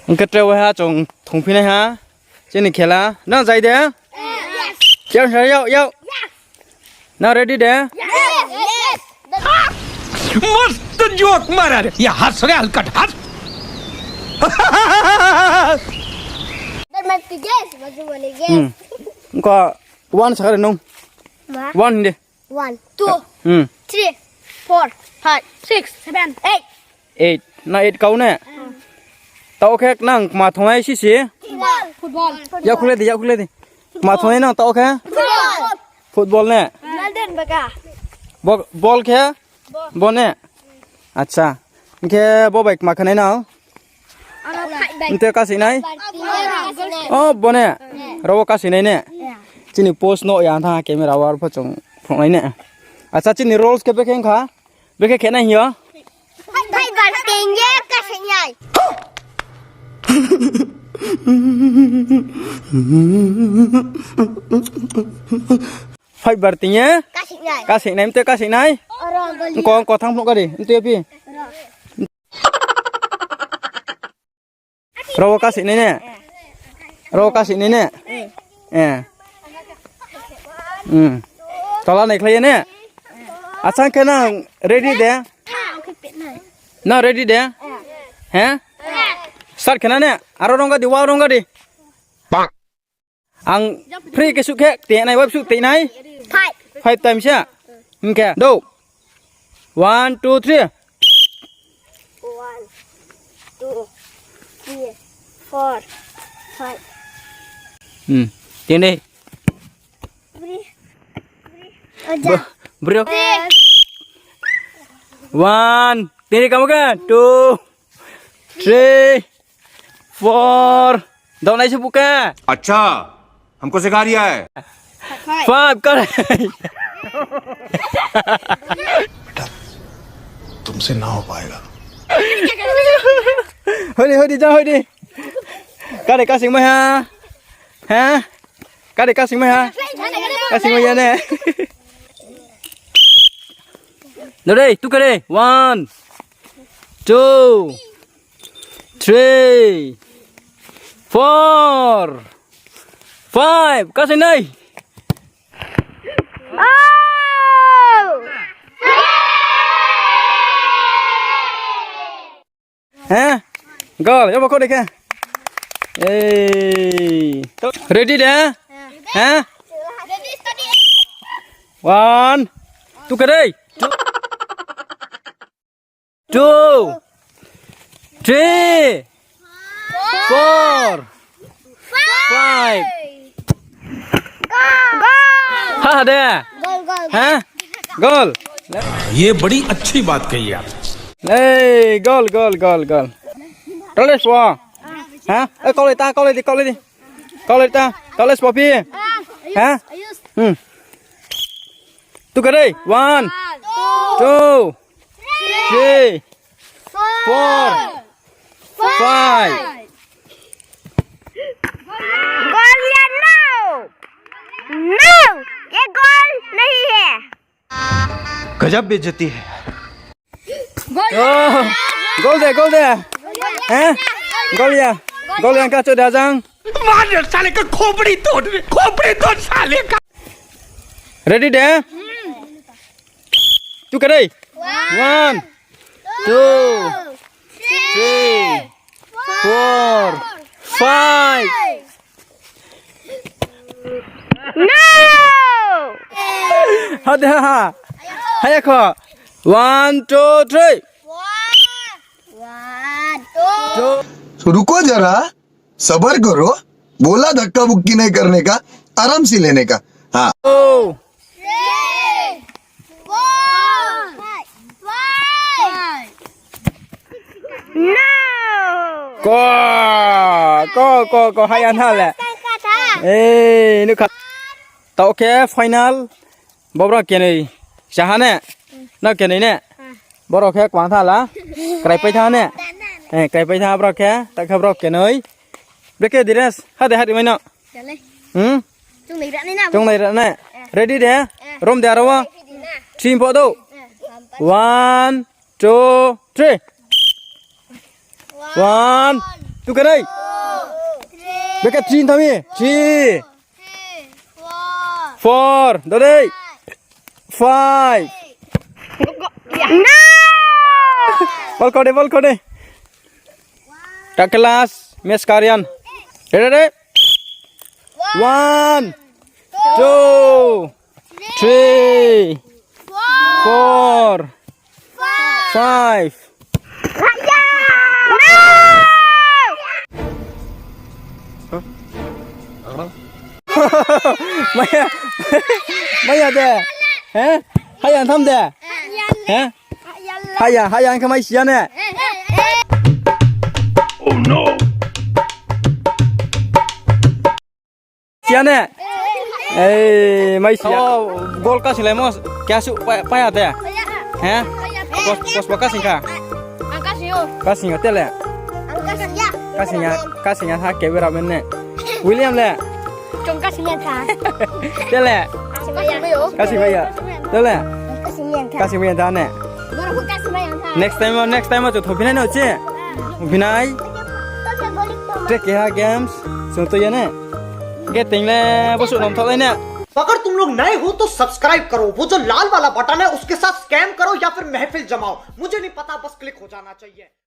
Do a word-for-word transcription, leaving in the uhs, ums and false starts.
Hing khe tre waiha chung thungphi nai ha. Chini khela. Nang zai de? Yau sa yau, yau. Nang ready de? मस्त जोक मारा रे। ये हंस रे हलकट हंस। Badman ti guess, badman ti guess. Hmm. Ko one sakha de nung. Ma? One de. One, two, hmm, three, four, five, six, seven, eight. Eight. Na eight kau ne? Hmm. Taoh khe nang kma thongnai sisi? Football. Football. Yakhule di, yakhule di. Kma thongnai nang taoh khe? Football. Football ne? Melden baka. Bo-, ball khe? Bo ne? Acha. Hing khe bo bai kma khanai nang? Aro fight bai. Nte kasih nai? Fight bai. Oh, bo ne? Ro wo kasih nai ne? Yeah. Chini post no ya tha camera wo arpho chung phungnai ne. Acha, chini rules khe bekhe wngkha. Bekhe khe nai hing yo. Fight bar ting ye kasih nai. Five bar ting ye? Kasih nai. Kasih nai, mte kasih nai? Oro gol. Ngko, ngko thang phnuh kari, mte phi. Oro. Ro wo kasih nai ne? Ro wo kasih nai ne? Eh. Eh. Hmm. Tola nai khlai ye ne? Acha, khe nang ready de? Nang ready de? He? Start khe na ne? Aro rong gadi, wa rong gadi. Ang free khe suh khe, te nai, web suh te nai. Five. Five times ya. Hing khe, do. One, two, three. One, two, three, four, five. Hmm. Tiang deh. Bri. Bri. Aja. Bri. One. Tiang deh kamu kan? Two. Three. Four. Dau nai se buka. अच्छा, हमको सिखा रिया है। Five, correct. बेटा, तुमसे ना हो पाएगा। Hoi di, hoi di, jang hoi di. Kade kasing mai ha? Ha? Kade kasing mai ha? Kasing mai ya ne? Dore, tu kade. One, two, three, four, five. Kasing nai. Oh! He? Goal, yabo kau dei khe. Ei. Ready de? He? One. Tu kade. Two, three, four, five. Ha, ha de. Goal, goal. Ha? Goal. ये बड़ी अच्छी बात कही आप। Ei, goal, goal, goal, goal. Tole spo. Ha? Eh, kau lai ta, kau lai di, kau lai di. Kau lai ta, kau lai spo phi. Ha? Hmm. Tu kade. One, two, three, four, five. Goal ya no. No, ye goal nahi hai. गजब बेइज्जती है। Oh, goal de, goal de. He? Goal ya. Goal ya, kacho da jang. मार साले का खोपड़ी तोड़, खोपड़ी तोड़ साले का। Ready de? Tu kade. One, two, three, four, five. No! Ha de ha. Haya kho. One, two, three. One, two. रुको जरा, सबर करो। बोला धक्का बुक्की नहीं करने का, आराम से लेने का। हाँ। Oh. Three, four, five. No. Ko, ko, ko, ko, haya na le. Ei, nukha. Taoh khe final. Bo brao kenoi. Saha ne? No kenoi ne? Borao khe kma tha la. Krai pai tha ne? Eh, krai pai tha brao khe. Taoh khe brao kenoi. Brekhe Dires. Ha de ha ri mai no. Hmm? Chung nai ra ne. Ready de? Rom de aro wo. Three pho do. One, two, three. One, Two khe nai. Beka three tha mi. Three. Four. Dodei. Five. Ball kau de, ball kau de. Takhe last match karian. Re, re, re. One, two, three, four, five. Maya, maya de. He? Haya tham de. He? Haya, haya, ang khe mai siya ne. Oh no! Siya ne? Ei, mai siya. Oh, goal kasing lai mo, kya su pa, paya te? He? Pos, pos pa kasing kha? Ang kasing yo. Kasing yo, tele? Ang kasing ya. Kasing ya, kasing ya, ha, kebe ra men ne. William le? Chong kasing ya tha. Tele? Ang kasing yo. Kasing ya. Tele? Ang kasing ya tha. Kasing ya tha ne. Boro pho kasing ya tha. Next time, next time, chu thophinai no chi. Thophinai. Tre keha games, chung tui ya ne. Ge ting le, bo suh nom thaoh lai ne. अगर तुम लोग नए हो तो सब्सक्राइब करो, वो जो लाल वाला बटन है उसके साथ स्कैम करो या फिर महफिल जमाओ, मुझे नहीं पता, बस क्लिक हो जाना चाहिए।